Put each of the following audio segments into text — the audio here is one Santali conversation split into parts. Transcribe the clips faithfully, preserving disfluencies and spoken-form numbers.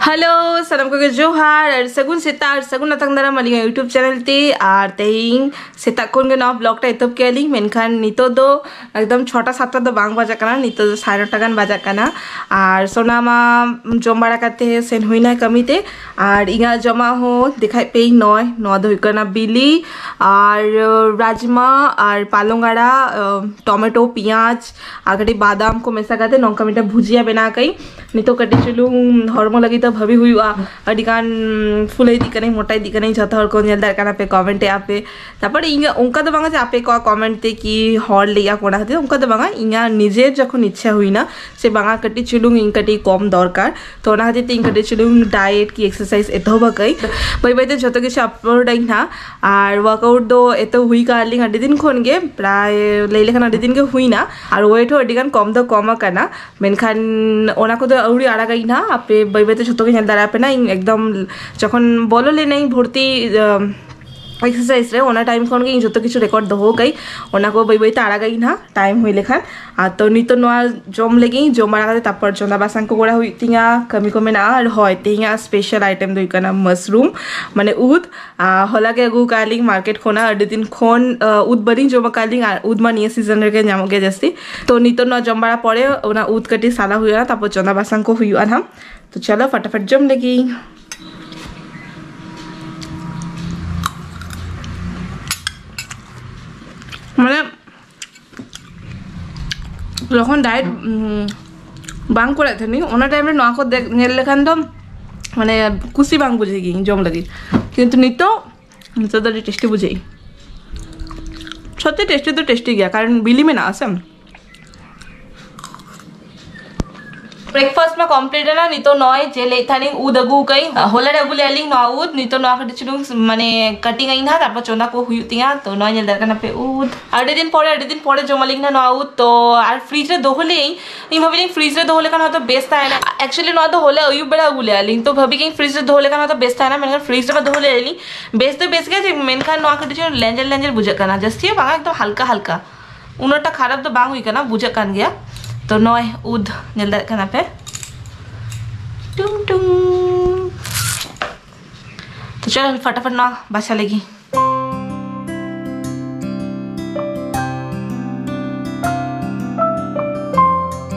ᱦᱮᱞᱳ, ᱥᱟᱱᱟᱢ ᱠᱚᱜᱮ ᱡᱚᱦᱟᱨ ᱟᱨ ᱥᱟᱹᱜᱩᱱ ᱥᱮᱛᱟᱜ ᱟᱨ ᱥᱟᱹᱜᱩᱱ ᱟᱛᱟᱝ ᱫᱟᱨᱟᱢ ᱟᱹᱞᱤᱧᱟᱜ YouTube ᱪᱮᱱᱮᱞ ᱛᱮ᱾ ᱟᱨ ᱛᱮᱦᱮᱧ ᱥᱮᱛᱟᱜ ᱠᱷᱚᱱ ᱜᱮ ᱱᱚᱣᱟ ᱵᱞᱚᱜ ᱴᱟ ᱮᱛᱚᱦᱚᱵ ᱠᱮᱜᱼᱟ ᱞᱤᱧ, ᱢᱮᱱᱠᱷᱟᱱ ᱱᱤᱛᱚᱜ ᱫᱚ ᱮᱠᱫᱚᱢ ᱪᱷᱚᱴᱟ ᱥᱟᱛᱴᱟ ᱫᱚ ᱵᱟᱝ ᱵᱟᱡᱟᱜ ᱠᱟᱱᱟ, ᱱᱤᱛᱚᱜ ᱫᱚ ᱥᱟᱲᱮ ᱱᱚᱴᱟ ᱜᱟᱱ ᱵᱟᱡᱟᱜ ᱠᱟᱱᱟ᱾ ᱟᱨ ᱥᱳᱱᱟ ᱢᱟ ᱡᱚᱢ ᱵᱟᱲᱟ ᱠᱟᱛᱮ ᱥᱮᱱ ᱦᱩᱭᱱᱟᱭ ᱠᱟᱹᱢᱤ ᱛᱮ᱾ ᱟᱨ ᱤᱧᱟᱹᱜ ᱡᱚᱢᱟᱜ ᱦᱚᱸ ᱫᱮᱠᱷᱟᱭ ᱯᱮᱭᱟᱹᱧ, ᱱᱚᱜᱼᱚᱭ ᱱᱚᱣᱟ ᱫᱚ ᱦᱩᱭᱩᱜ ᱠᱟᱱᱟ ᱵᱤᱞᱤ ᱟᱨ ᱨᱟᱡᱽᱢᱟ ᱟᱨ ᱯᱟᱞᱚᱝ ᱟᱲᱟᱜ, ᱴᱚᱢᱮᱴᱳ, ᱯᱮᱸᱭᱟᱡᱽ ᱟᱨ ᱠᱟᱹᱴᱤᱡ ᱵᱟᱫᱟᱢ ᱠᱚ ᱢᱮᱥᱟ ᱠᱟᱛᱮ ᱱᱚᱝᱠᱟ ᱢᱤᱫᱴᱟᱝ ᱵᱷᱩᱡᱤᱭᱟ ᱵᱮᱱᱟᱣ ᱠᱟᱜ ᱟᱹᱧ᱾ ᱱᱤᱛᱚᱜ ᱠᱟᱹᱴᱤᱡ ᱪᱩᱞᱩᱝ ᱦᱚᱲᱢᱚ ᱞᱟᱹᱜᱤᱫ ᱫᱚ ᱵᱷᱟᱵᱤ ᱦᱩᱭᱩᱜᱼᱟ, ᱟᱹᱰᱤ ᱜᱟᱱ ᱯᱷᱩᱞᱟᱹ ᱤᱫᱤᱜ ᱠᱟᱹᱱᱟᱹᱧ, ᱢᱚᱴᱟ ᱤᱫᱤᱜ ᱠᱟᱹᱱᱟᱹᱧ, ᱡᱷᱚᱛᱚ ᱦᱚᱲ ᱠᱚ ᱧᱮᱞ ᱫᱟᱲᱮᱭᱟᱜ ᱠᱟᱱᱟ ᱯᱮ, ᱠᱚᱢᱮᱱᱴ ᱮᱫᱼᱟ ᱯᱮ᱾ ᱛᱟᱨᱯᱚᱨ ᱤᱧ ᱚᱱᱠᱟ ᱫᱚ ᱵᱟᱝᱟ ᱡᱮ ᱟᱯᱮ ᱠᱚᱣᱟᱜ ᱠᱚᱢᱮᱱᱴ ᱛᱮ ᱠᱤ ᱦᱚᱲ ᱞᱟᱹᱭᱟ ᱠᱚ ᱚᱱᱟ ᱠᱷᱟᱹᱛᱤᱨ, ᱚᱱᱠᱟ ᱫᱚ ᱵᱟᱝᱟ, ᱤᱧᱟᱹᱜ ᱱᱤᱡᱮᱨ ᱡᱚᱠᱷᱚᱱ ᱤᱪᱪᱷᱟ ᱦᱩᱭᱱᱟ ᱥᱮ ᱵᱟᱝᱟ ᱠᱟᱹᱴᱤᱡ ᱪᱩᱞᱩᱝ ᱤᱧ ᱠᱟᱹᱴᱤᱡ ᱠᱚᱢ ᱫᱚᱨᱠᱟᱨ, ᱛᱚ ᱚᱱᱟ ᱠᱷᱟᱹᱛᱤᱨ ᱛᱮ ᱤᱧ ᱠᱟᱹᱴᱤᱡ ᱪᱩᱞᱩᱝ ᱰᱟᱭᱮᱴ ᱠᱤ ᱮᱠᱥᱟᱨᱥᱟᱭᱤᱡᱽ ᱮᱛᱚᱦᱚᱵ ᱟᱠᱟᱫᱟᱹᱧ᱾ ᱵᱟᱹᱭ ᱵᱟᱹᱭᱛᱮ ᱡᱷᱚᱛᱚ ᱠᱤᱪᱷᱩ ᱟᱯᱞᱳᱰ ᱟᱹᱧ ᱦᱟᱸᱜ᱾ ᱟᱨ ᱣᱟᱨᱠᱟᱣᱩᱴ ᱫᱚ ᱮᱛᱚ ᱦᱩᱭ ᱠᱟᱱ ᱞᱤᱧ ᱟᱹᱰᱤ ᱫᱤᱱ ᱠᱷᱚᱱ ᱜᱮ, ᱯᱨᱟᱭ ᱞᱟᱹᱭ ᱞᱮᱠᱷᱟᱱ ᱟᱹᱰᱤ ᱫᱤᱱ ᱜᱮ ᱦᱩᱭᱱᱟ᱾ ᱟᱨ ᱳᱭᱮᱴ ᱦᱚᱸ ᱟᱹᱰᱤ ᱜᱟᱱ ᱠᱚᱢ ᱫᱚ ᱠᱚᱢ ᱟᱠᱟᱱᱟ, ᱢᱮᱱᱠᱷᱟᱱ ᱚᱱᱟ ᱠᱚᱫᱚ ᱟᱹᱣᱨᱤ ᱟᱲᱟᱜᱟᱹᱧ ᱦᱟᱸᱜ᱾ ᱟᱯᱮ ᱵᱟᱹᱭ ᱵᱟᱹᱭᱛᱮ ᱡᱷᱚᱛᱚ ᱜᱮ ᱧᱮᱞ ᱫᱟᱲᱮᱭᱟᱯᱮ ᱱᱟ᱾ ᱤᱧ ᱮᱠᱫᱚᱢ ᱡᱚᱠᱷᱚᱱ ᱵᱚᱞᱚ ᱞᱮᱱᱟᱹᱧ ᱵᱷᱚᱨᱛᱤ ᱮᱠᱥᱟᱨᱥᱟᱭᱤᱡᱽ ᱨᱮ, ᱚᱱᱟ ᱴᱟᱭᱤᱢ ᱠᱷᱚᱱ ᱜᱮ ᱤᱧ ᱡᱷᱚᱛᱚ ᱠᱤᱪᱷᱩ ᱨᱮᱠᱚᱨᱰ ᱫᱚᱦᱚ ᱠᱟᱜ ᱟᱹᱧ᱾ ᱚᱱᱟ ᱠᱚ ᱵᱟᱹᱭ ᱵᱟᱹᱭᱛᱮ ᱟᱲᱟᱜᱟᱹᱧ ᱦᱟᱸᱜ ᱴᱟᱭᱤᱢ ᱦᱩᱭ ᱞᱮᱠᱷᱟᱱ᱾ ᱟᱨ ᱛᱚ ᱱᱤᱛᱚᱜ ᱱᱚᱣᱟ ᱡᱚᱢ ᱞᱟᱹᱜᱤᱫ ᱤᱧ, ᱡᱚᱢ ᱵᱟᱲᱟ ᱠᱟᱛᱮ ᱛᱟᱨᱯᱚᱨ ᱪᱚᱸᱫᱟ ᱵᱟᱥᱟᱝ ᱠᱚ ᱠᱚᱨᱟᱣ ᱦᱩᱭᱩᱜ ᱛᱤᱧᱟ, ᱠᱟᱹᱢᱤ ᱠᱚ ᱢᱮᱱᱟᱜᱼᱟ᱾ ᱟᱨ ᱦᱳᱭ, ᱛᱮᱦᱮᱧᱟᱜ ᱥᱯᱮᱥᱟᱞ ᱟᱭᱴᱮᱢ ᱫᱚ ᱦᱩᱭᱩᱜ ᱠᱟᱱᱟ ᱢᱟᱥᱨᱩᱢ, ᱢᱟᱱᱮ ᱩᱫ᱾ ᱟᱨ ᱦᱚᱞᱟ ᱜᱮ ᱟᱹᱜᱩ ᱠᱟᱜ ᱞᱤᱧ ᱢᱟᱨᱠᱮᱴ ᱠᱷᱚᱱᱟᱜ, ᱟᱹᱰᱤ ᱫᱤᱱ ᱠᱷᱚᱱ ᱟᱸ, ᱩᱫ ᱵᱟᱹᱞᱤᱧ ᱡᱚᱢ ᱟᱠᱟᱫ ᱞᱤᱧ, ᱟᱨ ᱩᱫ ᱢᱟ ᱱᱤᱭᱟᱹ ᱥᱤᱡᱚᱱ ᱨᱮᱜᱮ ᱧᱟᱢᱚᱜ ᱜᱮᱭᱟ ᱡᱟᱹᱥᱛᱤ᱾ ᱛᱚ ᱱᱤᱛᱚᱜ ᱱᱚᱣᱟ ᱡᱚᱢ ᱵᱟᱲᱟ ᱯᱚᱨᱮ ᱚᱱᱟ ᱩᱫ ᱠᱟᱹᱴᱤᱡ ᱥᱟᱞᱟ ᱦᱩᱭᱩᱜᱼᱟ, ᱛᱟᱨᱯᱚᱨ ᱪᱚᱸᱫᱟ ᱵᱟᱥᱟᱝ ᱠᱚ ᱦᱩᱭᱩᱜᱼᱟ ᱱᱟᱦᱟᱜ᱾ ᱛᱚ ᱪᱚᱞᱚ ᱯᱷᱟᱴᱟᱯᱷᱟᱴ ᱡᱚᱢ ᱞᱮᱜᱤᱧ᱾ ᱢᱟᱱᱮ ᱡᱚᱠᱷᱚᱱ ᱰᱟᱭᱮᱴ ᱵᱟᱝ ᱠᱚᱨᱟᱣ ᱛᱟᱦᱮᱱᱤᱧ, ᱚᱱᱟ ᱴᱟᱭᱤᱢ ᱨᱮ ᱱᱚᱣᱟ ᱠᱚ ᱫᱮᱠ-, ᱧᱮᱞ ᱞᱮᱠᱷᱟᱱ ᱫᱚ ᱢᱟᱱᱮ ᱠᱩᱥᱤ ᱵᱟᱝ ᱵᱩᱡᱷᱟᱹᱜ ᱜᱤᱧ ᱡᱚᱢ ᱞᱟᱹᱜᱤᱫ᱾ ᱠᱤᱱᱛᱩ ᱱᱤᱛᱚᱜ, ᱱᱤᱛᱚᱜ ᱫᱚ ᱟᱹᱰᱤ ᱴᱮᱥᱴᱤ ᱵᱩᱡᱷᱟᱹᱜ ᱜᱮ᱾ ᱥᱚᱛᱛᱤ ᱴᱮᱥᱴᱤ ᱫᱚ ᱴᱮᱥᱴᱤ ᱜᱮᱭᱟ, ᱠᱟᱨᱚᱱ ᱵᱤᱞᱤ ᱢᱮᱱᱟᱜᱼᱟ ᱥᱮ᱾ ᱵᱨᱮᱠᱯᱷᱟᱥᱴ ᱢᱟ ᱠᱚᱢᱯᱞᱤᱴ ᱮᱱᱟ᱾ ᱱᱤᱛᱚᱜ ᱱᱚᱜᱼᱚᱭ ᱡᱮ ᱞᱟᱹᱭᱮᱫ ᱛᱟᱦᱮᱱᱤᱧ, ᱩᱫ ᱟᱹᱜᱩ ᱠᱟᱜ ᱟᱹᱧ, ᱦᱚᱞᱟ ᱨᱮ ᱟᱹᱜᱩ ᱞᱮᱜᱼᱟ ᱞᱤᱧ ᱱᱚᱣᱟ ᱩᱫ᱾ ᱱᱤᱛᱚᱜ ᱱᱚᱣᱟ ᱠᱟᱹᱴᱤᱡ ᱪᱩᱞᱩᱝ ᱢᱟᱱᱮ ᱠᱟᱴᱤᱝ ᱟᱹᱧ ᱱᱟᱦᱟᱜ, ᱛᱟᱨᱯᱚᱨ ᱪᱚᱸᱫᱟ ᱠᱚ ᱦᱩᱭᱩᱜ ᱛᱤᱧᱟ᱾ ᱛᱚ ᱱᱚᱣᱟ ᱧᱮᱞ ᱫᱟᱲᱮᱭᱟᱜ ᱠᱟᱱᱟ ᱯᱮ ᱩᱫ, ᱟᱹᱰᱤ ᱫᱤᱱ ᱯᱚᱨᱮ, ᱟᱹᱰᱤ ᱫᱤᱱ ᱯᱚᱨᱮ ᱡᱚᱢ ᱟᱹᱞᱤᱧ ᱱᱟᱦᱟᱜ ᱱᱚᱣᱟ ᱩᱫ᱾ ᱛᱚ ᱟᱨ ᱯᱷᱨᱤᱡᱽ ᱨᱮ ᱫᱚᱦᱚ ᱞᱮᱜᱼᱟᱹᱧ, ᱤᱧ ᱵᱷᱟᱵᱤ ᱞᱤᱧ ᱯᱷᱨᱤᱡᱽ ᱨᱮ ᱫᱚᱦᱚ ᱞᱮᱠᱷᱟᱱ ᱦᱚᱭᱛᱳ ᱵᱮᱥ ᱛᱟᱦᱮᱱᱟ᱾ ᱮᱠᱪᱩᱭᱮᱞᱤ ᱱᱚᱣᱟ ᱫᱚ ᱦᱚᱞᱟ ᱟᱹᱭᱩᱵ ᱵᱮᱲᱟ ᱟᱹᱜᱩ ᱞᱮᱜᱼᱟ ᱞᱤᱧ, ᱛᱚ ᱵᱷᱟᱵᱤ ᱜᱤᱧ ᱯᱷᱨᱤᱡᱽ ᱨᱮ ᱫᱚᱦᱚ ᱞᱮᱠᱷᱟᱱ ᱦᱚᱭᱛᱳ ᱵᱮᱥ ᱛᱟᱦᱮᱱᱟ, ᱢᱮᱱᱠᱷᱟᱱ ᱯᱷᱨᱤᱡᱽ ᱨᱮ ᱢᱟ ᱫᱚᱦᱚ ᱞᱮᱜᱼᱟ ᱞᱤᱧ, ᱵᱮᱥ ᱫᱚ ᱵᱮᱥ ᱜᱮᱭᱟ, ᱡᱮ ᱢᱮᱱᱠᱷᱟᱱ ᱱᱚᱣᱟ ᱠᱟᱹᱴᱤᱡ ᱪᱩᱞᱩᱝ ᱞᱮᱸᱡᱮᱨ ᱞᱮᱸᱡᱮᱨ ᱵᱩᱡᱷᱟᱹᱜ ᱠᱟᱱᱟ, ᱡᱟᱹᱥᱛᱤ ᱦᱚᱸ ᱵᱟᱝᱟ, ᱮᱠᱫᱚᱢ ᱦᱟᱞᱠᱟ ᱦᱟᱞᱠᱟ, ᱩᱱᱟᱹᱜᱴᱟ ᱠᱷᱟᱨᱟᱯ ᱫᱚ ᱵᱟᱝ ᱦᱩᱭ ᱠᱟᱱᱟ, ᱵᱩᱡᱷᱟᱹᱜ ᱠᱟᱱ ᱜᱮᱭᱟ᱾ ᱛᱚ ᱱᱚᱜᱼᱚᱭ ᱩᱫ ᱧᱮᱞ ᱫᱟᱲᱮᱭᱟᱜ ᱠᱟᱱᱟ ᱯᱮ, ᱴᱩᱝ ᱴᱩᱝ᱾ ᱪᱚᱞ ᱯᱷᱟᱴᱟᱯᱷᱟᱴ ᱱᱚᱣᱟ ᱵᱟᱪᱷᱟ ᱞᱮᱜᱮ᱾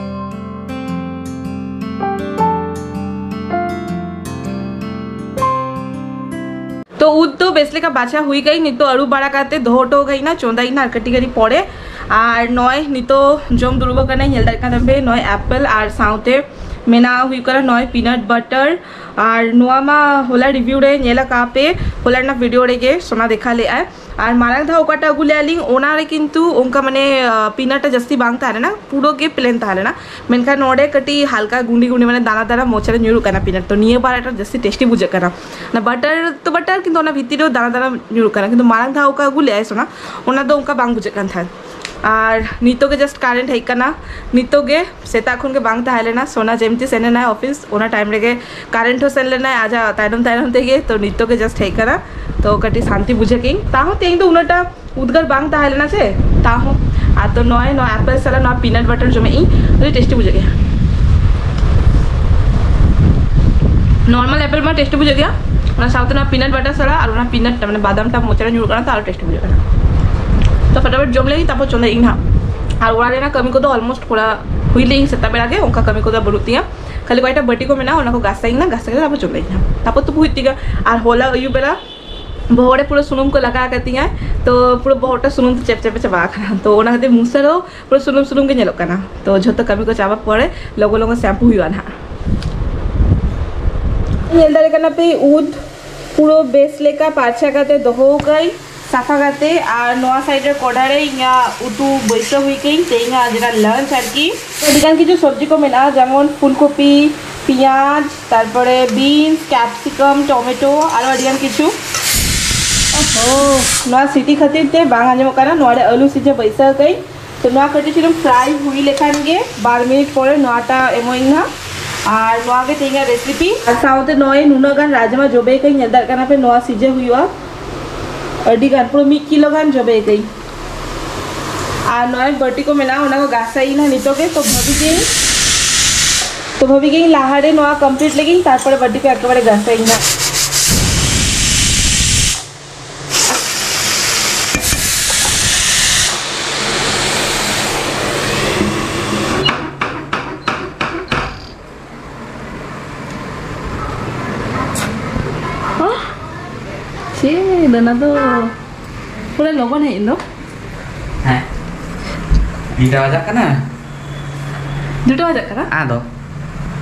ᱛᱚ ᱩᱫ ᱫᱚ ᱵᱮᱥ ᱞᱮᱠᱟ ᱵᱟᱪᱷᱟ ᱦᱩᱭ ᱠᱟᱹᱧ, ᱱᱤᱛᱚᱜ ᱟᱹᱨᱩᱵ ᱵᱟᱲᱟ ᱠᱟᱛᱮ ᱫᱚᱦᱚ ᱦᱚᱴᱚ ᱠᱟᱹᱧ ᱱᱟ, ᱪᱚᱸᱫᱟᱭ ᱱᱟ ᱟᱨ ᱠᱟᱹᱴᱤᱡ ᱜᱷᱟᱹᱲᱤᱡ ᱯᱚᱨᱮ᱾ ᱟᱨ ᱱᱚᱜᱼᱚᱭ ᱱᱤᱛᱚᱜ ᱡᱚᱢ ᱫᱩᱲᱩᱵ ᱟᱠᱟᱱᱟᱹᱧ, ᱧᱮᱞ ᱫᱟᱲᱮᱭᱟᱜ ᱠᱟᱱ ᱛᱟᱯᱮ ᱱᱚᱜᱼᱚᱭ ᱮᱯᱮᱞ ᱟᱨ ᱥᱟᱶᱛᱮ ᱢᱮᱱᱟᱜ ᱦᱩᱭᱩᱜ ᱠᱟᱱᱟ ᱱᱚᱜᱼᱚᱭ ᱯᱤᱱᱟᱴ ᱵᱟᱴᱟᱨ᱾ ᱟᱨ ᱱᱚᱣᱟ ᱢᱟ ᱦᱚᱞᱟ ᱨᱤᱵᱷᱤᱭᱩ ᱨᱮ ᱧᱮᱞ ᱟᱠᱟᱫ ᱯᱮ, ᱦᱚᱞᱟ ᱨᱮᱱᱟᱜ ᱵᱷᱤᱰᱤᱭᱳ ᱨᱮᱜᱮ ᱥᱳᱱᱟ ᱫᱮᱠᱷᱟ ᱞᱮᱫᱼᱟᱭ᱾ ᱟᱨ ᱢᱟᱲᱟᱝ ᱫᱷᱟᱣ ᱚᱠᱟᱴᱟᱜ ᱟᱹᱜᱩ ᱞᱮᱫᱼᱟ ᱞᱤᱧ, ᱚᱱᱟ ᱨᱮ ᱠᱤᱱᱛᱩ ᱚᱱᱠᱟ ᱢᱟᱱᱮ ᱯᱤᱱᱟᱴ ᱡᱟᱹᱥᱛᱤ ᱵᱟᱝ ᱛᱟᱦᱮᱸ ᱞᱮᱱᱟ, ᱯᱩᱨᱟᱹ ᱜᱮ ᱯᱞᱮᱱ ᱛᱟᱦᱮᱸ ᱞᱮᱱᱟ᱾ ᱢᱮᱱᱠᱷᱟᱱ ᱱᱚᱰᱮ ᱠᱟᱹᱴᱤᱡ ᱦᱟᱞᱠᱟ ᱜᱩᱸᱰᱤ ᱜᱩᱸᱰᱤ ᱢᱟᱱᱮ ᱫᱟᱱᱟ ᱫᱟᱱᱟ ᱢᱚᱪᱟ ᱨᱮ ᱧᱩᱨᱩᱜ ᱠᱟᱱᱟ ᱯᱤᱱᱟᱴ, ᱛᱚ ᱱᱤᱭᱟᱹ ᱵᱟᱨ ᱮᱴᱟᱜ ᱡᱟᱹᱥᱛᱤ ᱴᱮᱥᱴᱤ ᱵᱩᱡᱷᱟᱹᱜ ᱠᱟᱱᱟ᱾ ᱚᱱᱟ ᱵᱟᱴᱟᱨ ᱛᱚ ᱵᱟᱴᱟᱨ, ᱠᱤᱱᱛᱩ ᱚᱱᱟ ᱵᱷᱤᱛᱤᱨ ᱨᱮ ᱫᱟᱱᱟ ᱫᱟᱱᱟ ᱧᱩᱨᱩᱜ ᱠᱟᱱᱟ, ᱠᱤᱱᱛᱩ ᱢᱟᱲᱟᱝ ᱫᱷᱟᱣ ᱚᱠᱟ ᱟᱹᱜᱩ ᱞᱮᱫᱼᱟᱭ ᱥᱳᱱᱟ, ᱚᱱᱟ ᱫᱚ ᱚᱱᱠᱟ ᱵᱟᱝ ᱵᱩᱡᱷᱟᱹᱜ ᱠᱟᱱ ᱛᱟᱦᱮᱸᱫ᱾ ᱟᱨ ᱱᱤᱛᱚᱜ ᱜᱮ ᱡᱟᱥᱴ ᱠᱟᱨᱮᱱᱴ ᱦᱮᱡ ᱠᱟᱱᱟ, ᱱᱤᱛᱚᱜ ᱜᱮ, ᱥᱮᱛᱟᱜ ᱠᱷᱚᱱ ᱜᱮ ᱵᱟᱝ ᱛᱟᱦᱮᱸ ᱞᱮᱱᱟ᱾ ᱥᱳᱱᱟ ᱡᱮᱢᱛᱤ ᱥᱮᱱ ᱮᱱᱟᱭ ᱚᱯᱷᱤᱥ, ᱚᱱᱟ ᱴᱟᱭᱤᱢ ᱨᱮᱜᱮ ᱠᱟᱨᱮᱱᱴ ᱦᱚᱸ ᱥᱮᱱ ᱞᱮᱱᱟᱭ ᱟᱡᱟᱜ ᱛᱟᱭᱱᱚᱢ ᱛᱟᱭᱱᱚᱢ ᱛᱮᱜᱮ᱾ ᱛᱚ ᱱᱤᱛᱚᱜ ᱜᱮ ᱡᱟᱥᱴ ᱦᱮᱡ ᱠᱟᱱᱟ, ᱛᱚ ᱠᱟᱹᱴᱤᱡ ᱥᱟᱱᱛᱤ ᱵᱩᱡᱷᱟᱹᱜ ᱠᱤᱧ᱾ ᱛᱟᱦᱚᱸ ᱛᱮᱦᱮᱧ ᱫᱚ ᱩᱱᱟᱹᱜᱴᱟ ᱩᱫᱽᱜᱟᱹᱨ ᱵᱟᱝ ᱛᱟᱦᱮᱸ ᱞᱮᱱᱟ ᱥᱮ, ᱛᱟᱦᱚᱸ᱾ ᱟᱨ ᱛᱚ ᱱᱚᱜᱼᱚᱭ ᱱᱚᱣᱟ ᱮᱯᱮᱞ ᱥᱟᱞᱟᱜ ᱱᱚᱣᱟ ᱯᱤᱱᱟᱴ ᱵᱟᱴᱟᱨ ᱡᱚᱢᱮᱫ ᱤᱧ, ᱟᱹᱰᱤ ᱴᱮᱥᱴᱤ ᱵᱩᱡᱷᱟᱹᱜ ᱜᱮᱭᱟ᱾ ᱱᱚᱨᱢᱟᱞ ᱮᱯᱮᱞ ᱢᱟ ᱴᱮᱥᱴᱤ ᱵᱩᱡᱷᱟᱹᱜ ᱜᱮᱭᱟ, ᱚᱱᱟ ᱥᱟᱶᱛᱮ ᱱᱚᱣᱟ ᱯᱤᱱᱟᱴ ᱵᱟᱴᱟᱨ ᱥᱟᱞᱟᱜ ᱟᱨ ᱚᱱᱟ ᱯᱤᱱᱟᱴ ᱢᱟᱱᱮ ᱵᱟᱫᱟᱢ ᱴᱟ ᱢᱚᱪᱟ ᱨᱮ ᱧᱩᱨᱩᱜ ᱠᱟᱱᱟ, ᱛᱚ ᱟᱨᱚ ᱴᱮᱥᱴᱤ ᱵᱩᱡᱷᱟᱹᱜ ᱠᱟᱱᱟ᱾ ᱛᱚ ᱯᱷᱟᱴᱟᱯᱷᱟᱴ ᱡᱚᱢ ᱞᱮᱜᱤᱧ, ᱛᱟᱨᱯᱚᱨ ᱪᱚᱸᱫᱟᱭ ᱤᱧ ᱦᱟᱸᱜ᱾ ᱟᱨ ᱚᱲᱟᱜ ᱨᱮᱱᱟᱜ ᱠᱟᱹᱢᱤ ᱠᱚᱫᱚ ᱚᱞᱢᱳᱥᱴ ᱠᱚᱨᱟᱣ ᱦᱩᱭ ᱞᱮᱜᱤᱧ ᱥᱮᱛᱟᱜ ᱵᱮᱲᱟ ᱜᱮ, ᱚᱱᱠᱟ ᱠᱟᱹᱢᱤ ᱠᱚᱫᱚ ᱵᱟᱹᱱᱩᱜ ᱛᱤᱧᱟ᱾ ᱠᱷᱟᱹᱞᱤ ᱠᱚᱭᱮᱠᱴᱟ ᱵᱟᱹᱴᱤ ᱠᱚ ᱢᱮᱱᱟᱜᱼᱟ, ᱚᱱᱟ ᱠᱚ ᱜᱟᱥᱟᱭᱤᱧ ᱱᱟ, ᱜᱟᱥᱟ ᱠᱟᱛᱮ ᱛᱟᱨᱯᱚᱨ ᱪᱚᱸᱫᱟᱭᱤᱧ ᱦᱟᱸᱜ, ᱛᱟᱨᱯᱚᱨ ᱛᱩᱯᱩ ᱦᱩᱭᱩᱜ ᱛᱤᱧᱟ᱾ ᱟᱨ ᱦᱚᱞᱟ ᱟᱹᱭᱩᱵ ᱵᱮᱲᱟ ᱵᱚᱦᱚᱜ ᱨᱮ ᱯᱩᱨᱟᱹ ᱥᱩᱱᱩᱢ ᱠᱚ ᱞᱟᱜᱟᱣ ᱟᱠᱟᱫ ᱛᱤᱧᱟ, ᱛᱚ ᱯᱩᱨᱟᱹ ᱵᱚᱦᱚᱜ ᱴᱟ ᱥᱩᱱᱩᱢ ᱛᱮ ᱪᱮᱯ ᱪᱮᱯᱮ ᱪᱟᱵᱟ ᱟᱠᱟᱱᱟ, ᱛᱚ ᱚᱱᱟ ᱠᱷᱟᱹᱛᱤᱨ ᱢᱩᱪᱟᱹᱫ ᱨᱮᱦᱚᱸ ᱯᱩᱨᱟᱹ ᱥᱩᱱᱩᱢ ᱥᱩᱱᱩᱢ ᱜᱮ ᱧᱮᱞᱚᱜ ᱠᱟᱱᱟ᱾ ᱛᱚ ᱡᱷᱚᱛᱚ ᱠᱟᱹᱢᱤ ᱠᱚ ᱪᱟᱵᱟ ᱯᱚᱨᱮ ᱞᱚᱜᱚᱱ ᱞᱚᱜᱚᱱ ᱥᱮᱢᱯᱩ ᱦᱩᱭᱩᱜᱼᱟ ᱱᱟᱦᱟᱜ᱾ ᱧᱮᱞ ᱫᱟᱲᱮ ᱠᱟᱱᱟ ᱯᱮ ᱩᱫ ᱯᱩᱨᱟᱹ ᱵᱮᱥ ᱞᱮᱠᱟ ᱯᱟᱨᱪᱷᱟ ᱠᱟᱛᱮ ᱫᱚᱦᱚ ᱟᱠᱟᱫᱟᱹᱧ ᱥᱟᱯᱷᱟ ᱠᱟᱛᱮ᱾ ᱟᱨ ᱱᱚᱣᱟ ᱥᱟᱭᱤᱰ ᱨᱮ ᱠᱚᱰᱷᱟ ᱨᱮ ᱤᱧᱟᱹᱜ ᱩᱛᱩ ᱵᱟᱹᱭᱥᱟᱹᱣ ᱦᱩᱭ ᱠᱟᱹᱧ, ᱛᱮᱦᱮᱧᱟᱜ ᱡᱮᱴᱟ ᱞᱟᱧᱪ ᱟᱨᱠᱤ᱾ ᱟᱹᱰᱤ ᱜᱟᱱ ᱠᱤᱪᱷᱩ ᱥᱚᱵᱽᱡᱤ ᱠᱚ ᱢᱮᱱᱟᱜᱼᱟ, ᱡᱮᱢᱚᱱ ᱯᱷᱩᱞᱠᱚᱯᱤ, ᱯᱮᱸᱭᱟᱡᱽ, ᱛᱟᱨᱯᱚᱨᱮ ᱵᱤᱱᱥ, ᱠᱮᱯᱥᱤᱠᱟᱢ, ᱴᱚᱢᱮᱴᱳ, ᱟᱨᱚ ᱟᱹᱰᱤ ᱜᱟᱱ ᱠᱤᱪᱷᱩ᱾ ᱳᱦᱳ, ᱱᱚᱣᱟ ᱥᱤᱴᱤ ᱠᱷᱟᱹᱛᱤᱨ ᱛᱮ ᱵᱟᱝ ᱟᱸᱡᱚᱢᱚᱜ ᱠᱟᱱᱟ᱾ ᱱᱚᱣᱟ ᱨᱮ ᱟᱹᱞᱩ ᱥᱤᱡᱮ ᱵᱟᱹᱭᱥᱟᱹᱣ ᱠᱟᱹᱧ᱾ ᱛᱚ ᱱᱚᱣᱟ ᱠᱟᱹᱴᱤᱡ ᱪᱩᱞᱩᱝ ᱯᱷᱨᱟᱭ ᱦᱩᱭ ᱞᱮᱠᱷᱟᱱ ᱜᱮ ᱵᱟᱨ ᱢᱤᱱᱤᱴ ᱯᱚᱨᱮ ᱱᱚᱣᱟᱴᱟᱜ ᱮᱢᱚᱜ ᱤᱧ ᱦᱟᱸᱜ᱾ ᱟᱨ ᱱᱚᱣᱟ ᱜᱮ ᱛᱮᱦᱮᱧᱟᱜ ᱨᱮᱥᱤᱯᱤ᱾ ᱟᱨ ᱥᱟᱶᱛᱮ ᱱᱚᱜᱼᱚᱭ ᱱᱩᱱᱟᱹᱜ ᱜᱟᱱ ᱨᱟᱡᱽᱢᱟ ᱡᱚᱵᱮ ᱠᱟᱹᱧ, ᱧᱮᱞ ᱫᱟᱲᱮᱭᱟᱜ ᱠᱟᱱᱟ ᱯᱮ, ᱱᱚᱣᱟ ᱥᱤᱡᱮ ᱦᱩᱭᱩᱜᱼᱟ᱾ ᱟᱹᱰᱤ ᱜᱟᱱ, ᱯᱩᱨᱟᱹ ᱢᱤᱫ ᱠᱤᱞᱳ ᱜᱟᱱ ᱡᱚᱵᱮ ᱠᱟᱹᱧ᱾ ᱟᱨ ᱱᱚᱜᱼᱚᱭ ᱵᱟᱹᱴᱤ ᱠᱚ ᱢᱮᱱᱟᱜᱼᱟ, ᱚᱱᱟ ᱠᱚ ᱜᱟᱥᱟᱭ ᱤᱧ ᱦᱟᱸᱜ ᱱᱤᱛᱚᱜ ᱜᱮ᱾ ᱛᱚ ᱵᱷᱟᱹᱵᱤ ᱜᱮ, ᱛᱚ ᱵᱷᱟᱹᱵᱤ ᱜᱮ ᱤᱧ ᱞᱟᱦᱟᱨᱮ ᱱᱚᱣᱟ ᱠᱚᱢᱯᱞᱤᱴ ᱞᱮᱜᱤᱧ, ᱛᱟᱨᱯᱚᱨᱮ ᱵᱟᱹᱴᱤ ᱠᱚ ᱮᱠᱮᱵᱟᱨᱮ ᱜᱟᱥᱟᱭ ᱤᱧ ᱦᱟᱸᱜ᱾ ᱪᱮᱫ ᱚᱱᱟ ᱫᱚ ᱯᱩᱨᱟᱹ ᱞᱚᱜᱚᱱ ᱦᱮᱡ ᱮᱱ ᱫᱚ᱾ ᱦᱮᱸ, ᱛᱤᱱᱴᱟ ᱵᱟᱡᱟᱜ ᱠᱟᱱᱟ᱾ ᱫᱩᱴᱟ ᱵᱟᱡᱟᱜ ᱠᱟᱱᱟ᱾ ᱟᱫᱚ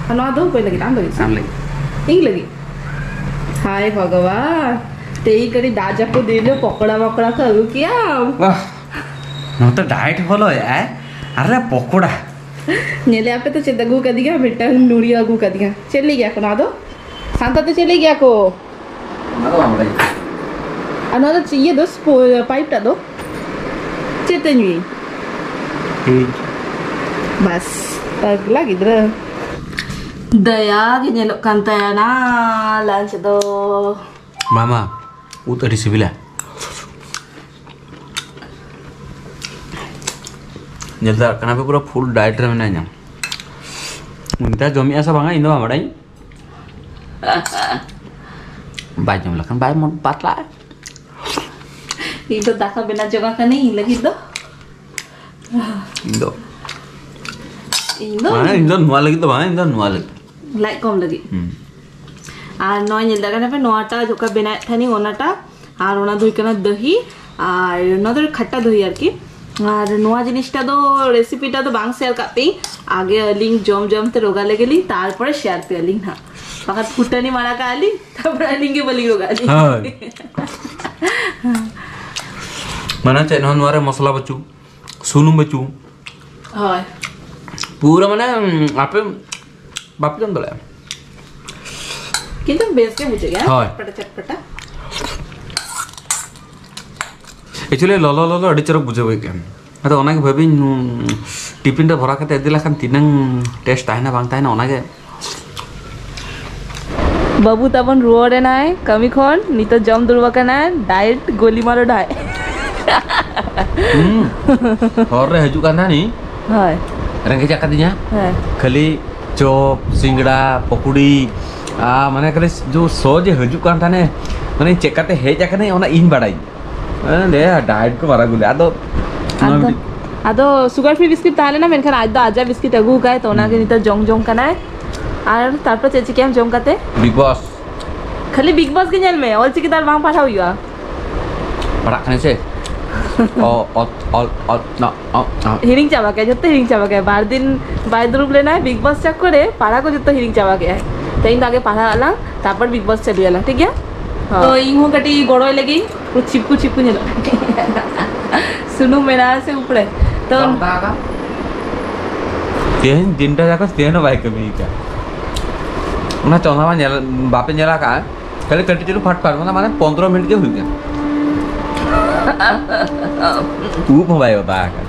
ᱟᱨ ᱱᱚᱣᱟ ᱫᱚ ᱚᱠᱚᱭ ᱞᱟᱹᱜᱤᱫ? ᱟᱢ ᱞᱟᱹᱜᱤᱫ ᱥᱮ? ᱟᱢ ᱞᱟᱹᱜᱤᱫ᱾ ᱤᱧ ᱞᱟᱹᱜᱤᱫ? ᱦᱟᱭ ᱵᱷᱚᱜᱚᱵᱟᱱ, ᱛᱮᱦᱮᱧ ᱠᱟᱹᱴᱤᱡ ᱫᱟᱜ ᱡᱟᱹᱯᱩᱫ ᱫᱤᱱ ᱨᱮ ᱯᱚᱠᱚᱲᱟ ᱢᱚᱠᱚᱲᱟ ᱠᱚ ᱟᱹᱜᱩ ᱠᱮᱭᱟᱢ᱾ ᱵᱟᱦ, ᱱᱚᱣᱟ ᱛᱚ diet follow ᱮᱫ ᱟᱭ᱾ ᱟᱨᱮ ᱯᱚᱠᱚᱲᱟ᱾ ᱧᱮᱞᱮ ᱟᱯᱮ ᱛᱚ ᱪᱮᱫ ᱟᱹᱜᱩ ᱠᱟᱫᱤᱧᱟ, ᱢᱤᱫᱴᱟᱝ ᱱᱩᱲᱤ ᱟᱹᱜᱩ ᱠᱟᱫᱤᱧᱟ᱾ ᱪᱮᱫ ᱞᱟᱹᱭ ᱜᱮᱭᱟ ᱠᱚ ᱱᱚᱣᱟ ᱫᱚ? ᱥᱟᱱᱛᱟᱲ ᱛᱮ ᱪᱮᱫ ᱞᱟᱹᱭ ᱜᱮᱭᱟ ᱠᱚ? ᱚᱱᱟ ᱫᱚ ᱵᱟᱝ ᱵᱟᱲᱟᱭ᱾ ᱟᱨ ᱱᱚᱣᱟ ᱫᱚ ᱪᱮᱫ ᱤᱭᱟᱹ ᱫᱚ, ᱥᱯᱳ-, ᱯᱟᱭᱤᱯ ᱴᱟᱜ ᱫᱚ ᱪᱮᱫ ᱛᱮ ᱧᱩᱭᱟᱹᱧ? ᱴᱷᱤᱠ᱾ ᱵᱟᱥ, ᱯᱟᱜᱽᱞᱟ ᱜᱤᱫᱽᱨᱟᱹ᱾ ᱫᱟᱭᱟ ᱜᱮ ᱧᱮᱞᱚᱜ ᱠᱟᱱ ᱛᱟᱭᱟ ᱱᱟ ᱞᱟᱧᱪ ᱫᱚ᱾ ᱢᱟᱢᱟ, ᱩᱫ ᱟᱹᱰᱤ ᱥᱤᱵᱤᱞᱟ᱾ ᱧᱮᱞ ᱫᱟᱲᱮᱭᱟᱜ ᱠᱟᱱᱟ ᱯᱮ, ᱯᱩᱨᱟᱹ ᱯᱷᱩᱞ ᱰᱟᱭᱮᱴ ᱨᱮ ᱢᱮᱱᱟᱧᱟ᱾ ᱩᱱᱤ ᱫᱚ ᱡᱚᱢᱮᱜᱼᱟ ᱥᱮ ᱵᱟᱝᱟ, ᱤᱧ ᱫᱚ ᱵᱟᱝ ᱵᱟᱲᱟᱭᱟᱹᱧ᱾ ᱵᱟᱭ ᱡᱚᱢ ᱞᱮᱠᱷᱟᱱ ᱵᱟᱭ ᱢᱚᱱ ᱯᱟᱛᱞᱟᱜᱼᱟ᱾ ᱤᱧ ᱫᱚ ᱫᱟᱠᱟ ᱵᱮᱱᱟᱣ ᱡᱚᱝᱟ ᱠᱟᱹᱱᱟᱹᱧ ᱤᱧ ᱞᱟᱹᱜᱤᱫ ᱫᱚ᱾ ᱤᱧ ᱫᱚ ᱤᱧ ᱫᱚ ᱵᱟᱝ, ᱤᱧ ᱫᱚ ᱱᱚᱣᱟ ᱞᱟᱹᱜᱤᱫ ᱫᱚ ᱵᱟᱝ, ᱤᱧ ᱫᱚ ᱱᱚᱣᱟ ᱞᱟᱹᱜᱤᱫ᱾ ᱞᱟᱡ ᱠᱚᱢ ᱞᱟᱹᱜᱤᱫ᱾ ᱦᱩᱸ᱾ ᱟᱨ ᱱᱚᱣᱟ ᱧᱮᱞ ᱫᱟᱲᱮᱭᱟᱜ ᱠᱟᱱᱟ ᱯᱮ, ᱱᱚᱣᱟᱴᱟᱜ ᱡᱚᱠᱷᱟ ᱵᱮᱱᱟᱣᱮᱫ ᱛᱟᱦᱮᱱᱤᱧ ᱚᱱᱟᱴᱟᱜ, ᱟᱨ ᱚᱱᱟ ᱫᱚ ᱦᱩᱭᱩᱜ ᱠᱟᱱᱟ ᱫᱟᱹᱦᱤ, ᱟᱨ ᱱᱚᱣᱟ ᱫᱚ ᱠᱷᱟᱴᱴᱟ ᱫᱟᱹᱦᱤ ᱟᱨᱠᱤ᱾ ᱟᱨ ᱱᱚᱣᱟ ᱡᱤᱱᱤᱥᱴᱟ ᱫᱚ, ᱨᱮᱥᱤᱯᱤᱴᱟ ᱫᱚ ᱵᱟᱝ ᱥᱮᱭᱟᱨ ᱠᱟᱜ ᱯᱮ, ᱟᱜᱮ ᱟᱹᱞᱤᱧ ᱡᱚᱢ ᱡᱚᱢ ᱛᱮ ᱨᱳᱜᱟ ᱞᱮᱜᱮ ᱞᱤᱧ, ᱛᱟᱨᱯᱚᱨᱮ ᱥᱮᱭᱟᱨ ᱯᱮ ᱟᱹᱞᱤᱧ ᱦᱟᱸᱜ᱾ ᱵᱟᱠᱷᱟᱱ ᱯᱷᱩᱴᱟᱹᱱᱤ ᱢᱟᱲᱟ ᱠᱟᱜᱼᱟ ᱞᱤᱧ, ᱛᱟᱨᱯᱚᱨᱮ ᱟᱹᱞᱤᱧ ᱜᱮ ᱵᱟᱹᱞᱤᱧ ᱨᱳᱜᱟᱜ ᱟᱹᱞᱤᱧ᱾ ᱦᱳᱭ᱾ ᱢᱟᱱᱮ ᱪᱮᱫ ᱦᱚᱸ ᱱᱚᱣᱟ ᱨᱮ ᱢᱚᱥᱞᱟ ᱵᱟᱹᱪᱩᱜ, ᱥᱩᱱᱩᱢ ᱵᱟᱹᱪᱩᱜ᱾ ᱦᱳᱭ᱾ ᱯᱩᱨᱟᱹ ᱢᱟᱱᱮ, ᱩᱸ, ᱟᱯᱮ ᱵᱟᱯᱮ ᱡᱚᱢ ᱫᱟᱲᱮᱭᱟᱜᱼᱟ᱾ ᱠᱤᱱᱛᱩ ᱵᱮᱥ ᱜᱮ ᱵᱩᱡᱷᱟᱹᱜ ᱜᱮᱭᱟ᱾ ᱦᱳᱭ᱾ ᱪᱚᱴᱯᱟᱴᱟ ᱪᱚᱴᱯᱟᱴᱟ᱾ Actually ᱞᱚᱞᱚ ᱞᱚᱞᱚ ᱟᱹᱰᱤ ᱪᱚᱨᱚᱠ ᱵᱩᱡᱷᱟᱹᱣ ᱟᱹᱭᱠᱟᱹᱜᱼᱟ᱾ ᱟᱫᱚ ᱚᱱᱟᱜᱮ ᱵᱷᱟᱹᱵᱤᱧ, ᱩᱸ, ᱴᱤᱯᱷᱤᱱ ᱨᱮ ᱵᱷᱚᱨᱟ ᱠᱟᱛᱮ ᱤᱫᱤ ᱞᱮᱠᱷᱟᱱ ᱛᱤᱱᱟᱹᱝ ᱴᱮᱥᱴ ᱛᱟᱦᱮᱱᱟ ᱵᱟᱝ ᱛᱟᱦᱮᱱᱟ ᱚᱱᱟᱜᱮ᱾ ᱵᱟᱹᱵᱩ ᱛᱟᱵᱚᱱ ᱨᱩᱣᱟᱹᱲ ᱮᱱᱟᱭ ᱠᱟᱹᱢᱤ ᱠᱷᱚᱱ, ᱱᱤᱛᱚᱜ ᱡᱚᱢ ᱫᱩᱲᱩᱵ ᱟᱠᱟᱱᱟᱭ, ᱰᱟᱭᱮᱴ ᱜᱳᱞᱤ ᱢᱟᱨᱚ ᱰᱟᱭᱮᱴ᱾ ᱦᱩᱸ᱾ ᱦᱚᱨ ᱨᱮ ᱦᱤᱡᱩᱜ ᱠᱟᱱ ᱛᱟᱦᱮᱱᱤᱧ᱾ ᱦᱳᱭ᱾ ᱨᱮᱸᱜᱮᱡ ᱟᱠᱟᱫᱤᱧᱟ᱾ ᱦᱮᱸ᱾ ᱠᱷᱟᱹᱞᱤ ᱪᱚᱯ, ᱥᱤᱸᱜᱲᱟ, ᱯᱚᱠᱚᱲᱤ, ᱟᱨ ᱢᱟᱱᱮ ᱠᱷᱟᱹᱞᱤ ᱡᱳ ᱥᱚ ᱡᱮ ᱦᱤᱡᱩᱜ ᱠᱟᱱ ᱛᱟᱦᱮᱱᱟ, ᱢᱟᱱᱮ ᱪᱮᱫ ᱠᱟᱛᱮ ᱦᱮᱡ ᱟᱠᱟᱱᱟᱭ ᱚᱱᱟ ᱤᱧ ᱵᱟᱲᱟᱭ᱾ ᱢᱟᱱᱮ ᱞᱟᱹᱭᱟ ᱰᱟᱭᱮᱴ ᱠᱚ ᱢᱟᱨᱟ ᱜᱩᱞᱤ᱾ ᱟᱫᱚ ᱱᱚᱣᱟ ᱟᱫᱚ, ᱢᱤᱫᱴᱤᱡ ᱟᱫᱚ ᱥᱩᱜᱟᱨ ᱯᱷᱨᱤ ᱵᱤᱥᱠᱤᱴ ᱛᱟᱦᱮᱸ ᱞᱮᱱᱟ, ᱢᱮᱱᱠᱷᱟᱱ ᱟᱡ ᱫᱚ ᱟᱡᱟᱜ ᱵᱤᱥᱠᱤᱴ ᱟᱹᱜᱩ ᱟᱠᱟᱫ, ᱛᱚ ᱚᱱᱟᱜᱮ ᱦᱩᱸ᱾ ᱱᱤᱛᱚᱜ ᱡᱚᱢ ᱡᱚᱝ ᱠᱟᱱᱟᱭ᱾ ᱟᱨ ᱛᱟᱨᱯᱚᱨ ᱪᱮᱫ ᱪᱤᱠᱟᱹᱭᱟᱢ ᱡᱚᱢ ᱠᱟᱛᱮ? ᱵᱤᱜᱽ ᱵᱚᱥ᱾ ᱠᱷᱟᱹᱞᱤ ᱵᱤᱜᱽ ᱵᱚᱥ ᱜᱮ ᱧᱮᱞ ᱢᱮ, ᱚᱞᱪᱤᱠᱤ ᱫᱚ ᱟᱨ ᱵᱟᱝ ᱯᱟᱲᱦᱟᱣ ᱦᱩᱭᱩᱜᱼᱟ᱾ ᱯᱟᱲᱦᱟᱜ ᱠᱟᱱᱟᱹᱧ ᱥᱮ᱾ ᱚ, ᱚᱛ, ᱚᱞ, ᱚᱛ, ᱱᱚ, ᱚ, ᱚ᱾ ᱦᱤᱲᱤᱧ ᱪᱟᱵᱟ ᱠᱮᱫᱼᱟ, ᱡᱚᱛᱚ ᱦᱤᱲᱤᱧ ᱪᱟᱵᱟ ᱠᱮᱫᱼᱟ᱾ ᱵᱟᱨ ᱫᱤᱱ ᱵᱟᱭ ᱫᱩᱲᱩᱵ ᱞᱮᱱᱟᱭ ᱵᱤᱜᱽ ᱵᱚᱥ ᱪᱟᱠᱚᱨ ᱨᱮ, ᱯᱟᱲᱦᱟᱣ ᱠᱚ ᱡᱚᱛᱚ ᱦᱤᱲᱤᱧ ᱪᱟᱵᱟ ᱠᱮᱫᱼᱟᱭ᱾ ᱛᱮᱦᱮᱧ ᱫᱚ ᱟᱜᱮ ᱯᱟᱲᱦᱟᱜ ᱟᱞᱟᱝ, ᱛᱟᱨᱯᱚᱨ ᱵᱤᱜᱽ ᱵᱚᱥ ᱪᱟᱹᱞᱩᱭᱟᱞᱟᱝ, ᱴᱷᱤᱠ ᱜᱮᱭᱟ? ᱦᱳᱭ᱾ ᱛᱚ ᱤᱧ ᱦᱚᱸ ᱠᱟᱹᱴᱤᱡ ᱜᱚᱲᱚᱭ ᱞᱟᱹᱜᱤᱫ ᱯᱩᱨᱟᱹ ᱪᱷᱤᱯᱠᱩ ᱪᱷᱤᱯᱠᱩ ᱧᱮᱞᱚᱜ ᱠᱟᱱᱟ᱾ ᱥᱩᱱᱩᱢ ᱢᱮᱱᱟᱜᱼᱟ ᱥᱮ ᱩᱯᱲᱮ? ᱛᱚ ᱵᱟᱝ ᱛᱟᱦᱮᱸ ᱠᱟᱱ᱾ ᱛᱮᱦᱮᱧ ᱫᱤᱱᱴᱟ ᱡᱟᱠᱚ ᱛᱮᱦᱮᱧ ᱦᱚᱸ ᱵᱟᱭ ᱠᱟᱹᱢᱤ ᱠᱟᱜ᱾ ᱚᱱᱟ ᱪᱚᱸᱫᱟ ᱢᱟ ᱧᱮᱞ, ᱵᱟᱯᱮ ᱧᱮᱞ ᱟᱠᱟᱫᱼᱟ? ᱠᱷᱟᱹᱞᱤ ᱠᱟᱹᱴᱤᱡ ᱪᱩᱞᱩᱝ ᱯᱷᱟᱴ ᱯᱷᱟᱴ, ᱢᱟᱱᱮ, ᱢᱟᱱᱮ ᱯᱚᱱᱫᱽᱨᱚ ᱢᱤᱱᱤᱴ ᱜᱮ ᱦᱩᱭᱩᱜ ᱠᱟᱱᱟ᱾ ᱩᱵ ᱦᱚᱸ ᱵᱟᱭ ᱚᱫᱟ ᱟᱠᱟᱱ᱾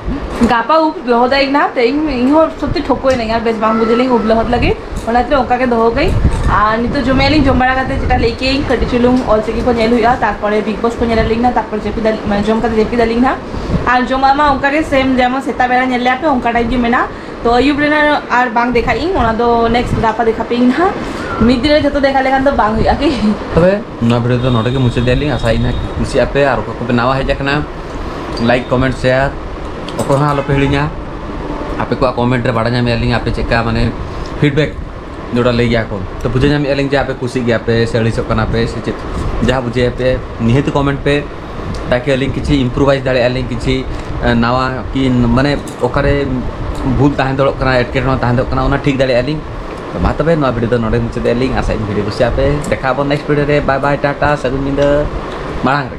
ᱜᱟᱯᱟ ᱩᱵ ᱞᱚᱦᱚᱫᱟᱭ ᱤᱧ ᱱᱟ, ᱛᱮ ᱤᱧ, ᱤᱧ ᱦᱚᱸ ᱥᱚᱛᱛᱤ ᱴᱷᱚᱠᱚᱭ ᱱᱟᱹᱧ, ᱟᱨ ᱵᱮᱥ ᱵᱟᱝ ᱵᱩᱡᱷᱟᱹᱣ ᱞᱤᱧ ᱩᱵ ᱞᱚᱦᱚᱫ ᱞᱟᱹᱜᱤᱫ, ᱚᱱᱟᱛᱮ ᱚᱱᱠᱟ ᱜᱮ ᱫᱚᱦᱚ ᱠᱟᱹᱧ᱾ ᱟᱨ ᱱᱤᱛᱚᱜ ᱡᱚᱢᱮᱜᱼᱟ ᱞᱤᱧ, ᱡᱚᱢ ᱵᱟᱲᱟ ᱠᱟᱛᱮ ᱡᱮᱴᱟ ᱞᱟᱹᱭ ᱠᱮᱜ ᱤᱧ, ᱠᱟᱹᱴᱤᱡ ᱪᱩᱞᱩᱝ ᱚᱞ ᱪᱤᱠᱤ ᱠᱚ ᱧᱮᱞ ᱦᱩᱭᱩᱜᱼᱟ, ᱛᱟᱨᱯᱚᱨᱮ ᱵᱤᱜᱽ ᱵᱚᱥ ᱠᱚ ᱧᱮᱞ ᱟᱹᱞᱤᱧ ᱱᱟ, ᱛᱟᱨᱯᱚᱨ ᱡᱟᱹᱯᱤᱫ ᱟᱹᱞᱤᱧ, ᱢᱟᱱᱮ, ᱡᱚᱢ ᱠᱟᱛᱮ ᱡᱟᱹᱯᱤᱫ ᱟᱹᱞᱤᱧ ᱱᱟ᱾ ᱟᱨ ᱡᱚᱢᱟᱜ ᱢᱟ ᱚᱱᱠᱟ ᱜᱮ ᱥᱮᱢ, ᱡᱮᱢᱚᱱ ᱥᱮᱛᱟᱜ ᱵᱮᱲᱟ ᱧᱮᱞ ᱞᱮᱜᱼᱟ ᱯᱮ, ᱚᱱᱠᱟ ᱴᱟᱭᱤᱯ ᱜᱮ ᱢᱮᱱᱟᱜᱼᱟ᱾ ᱛᱚ ᱟᱹᱭᱩᱵ ᱨᱮᱱᱟᱜ ᱟᱨ ᱵᱟᱝ ᱫᱮᱠᱷᱟᱜ ᱤᱧ, ᱚᱱᱟ ᱫᱚ ᱱᱮᱠᱥᱴ ᱜᱟᱯᱟ ᱫᱮᱠᱷᱟ ᱯᱮ ᱤᱧ ᱱᱟᱦᱟᱜ᱾ ᱢᱤᱫ ᱫᱤᱱ ᱨᱮ ᱡᱷᱚᱛᱚ ᱫᱮᱠᱷᱟ ᱞᱮᱠᱷᱟᱱ ᱫᱚ ᱵᱟᱝ ᱦᱩᱭᱩᱜᱼᱟ ᱠᱤ? ᱛᱚᱵᱮ ᱱᱚᱣᱟ ᱵᱷᱤᱰᱤᱭᱳ ᱫᱚ ᱱᱚᱰᱮ ᱜᱮ ᱢᱩᱪᱟᱹᱫ ᱮᱫᱟ ᱞᱤᱧ᱾ ᱟᱥᱟᱭᱟᱹᱧ ᱱᱟᱦᱟᱜ ᱠᱩᱥᱤᱭᱟᱜ ᱯᱮ, ᱟᱨ ᱚᱠᱚᱭ ᱠᱚᱯᱮ ᱱᱟᱣᱟ ᱦᱮᱡ ᱟᱠᱟᱱᱟ, ᱞᱟᱭᱤᱠ, ᱠᱚᱢᱮᱱᱴ, ᱥᱮᱭᱟᱨ ᱚᱠᱚᱭ ᱦᱚᱸ ᱟᱞᱚᱯᱮ ᱦᱤᱲᱤᱧᱟ᱾ ᱟᱯᱮ ᱠᱚᱣᱟᱜ ᱠᱚᱢᱮᱱᱴ ᱨᱮ ᱵᱟᱲᱟᱭ ᱧᱟᱢᱮᱫᱼᱟ ᱞᱤᱧ ᱟᱯᱮ ᱪᱮᱫᱠᱟ, ᱢᱟᱱᱮ, ᱯᱷᱤᱰᱵᱮᱠ ᱡᱚᱲᱟ ᱞᱟᱹᱭ ᱜᱮᱭᱟ ᱠᱚ, ᱛᱚ ᱵᱩᱡᱷᱟᱹᱣ ᱧᱟᱢᱮᱫᱼᱟ ᱞᱤᱧ ᱡᱮ ᱟᱯᱮ ᱠᱩᱥᱤᱜ ᱜᱮᱭᱟ ᱯᱮ ᱥᱮ ᱟᱹᱲᱤᱥᱚᱜ ᱠᱟᱱᱟ ᱯᱮ ᱥᱮ ᱪᱮᱫ, ᱡᱟᱦᱟᱸ ᱵᱩᱡᱷᱟᱹᱣ ᱯᱮ ᱱᱤᱦᱟᱹᱛ ᱠᱚᱢᱮᱱᱴ ᱯᱮ, ᱛᱟᱠᱤ ᱟᱹᱞᱤᱧ ᱠᱤᱪᱷᱩ ᱤᱢᱯᱨᱳᱵᱷᱟᱭᱤᱡᱽ ᱫᱟᱲᱮᱭᱟᱜᱼᱟ ᱞᱤᱧ, ᱠᱤᱪᱷᱩ, ᱮ, ᱱᱟᱣᱟ ᱠᱤ, ᱢᱟᱱᱮ, ᱚᱠᱟᱨᱮ ᱵᱷᱩᱞ ᱛᱟᱦᱮᱸ ᱫᱟᱲᱮᱭᱟᱜ ᱠᱟᱱᱟ, ᱮᱴᱠᱮᱴᱚᱬᱮ ᱛᱟᱦᱮᱸ ᱫᱟᱲᱮᱭᱟᱜ ᱠᱟᱱᱟ, ᱚᱱᱟ ᱴᱷᱤᱠ ᱫᱟᱲᱮᱭᱟᱜᱼᱟ ᱞᱤᱧ᱾ ᱛᱚ ᱢᱟ ᱛᱚᱵᱮ ᱱᱚᱣᱟ ᱵᱷᱤᱰᱤᱭᱳ ᱫᱚ ᱱᱚᱰᱮ ᱢᱩᱪᱟᱹᱫᱮᱫᱼᱟ ᱞᱤᱧ᱾ ᱟᱥᱟᱭᱟᱹᱧ ᱵᱷᱤᱰᱤᱭᱳ ᱠᱩᱥᱤᱭᱟᱜ ᱯᱮ᱾ ᱫᱮᱠᱷᱟᱜ ᱟᱵᱚᱱ ᱱᱮᱠᱥᱴ ᱵᱷᱤᱰᱤᱭᱳ ᱨᱮ᱾ ᱵᱟᱭ ᱵᱟᱭ, ᱴᱟᱴᱟ, ᱥᱟᱹᱜᱩᱱ ᱧᱤᱫᱟᱹ᱾ ᱢᱟᱲᱟᱝ ᱨᱮ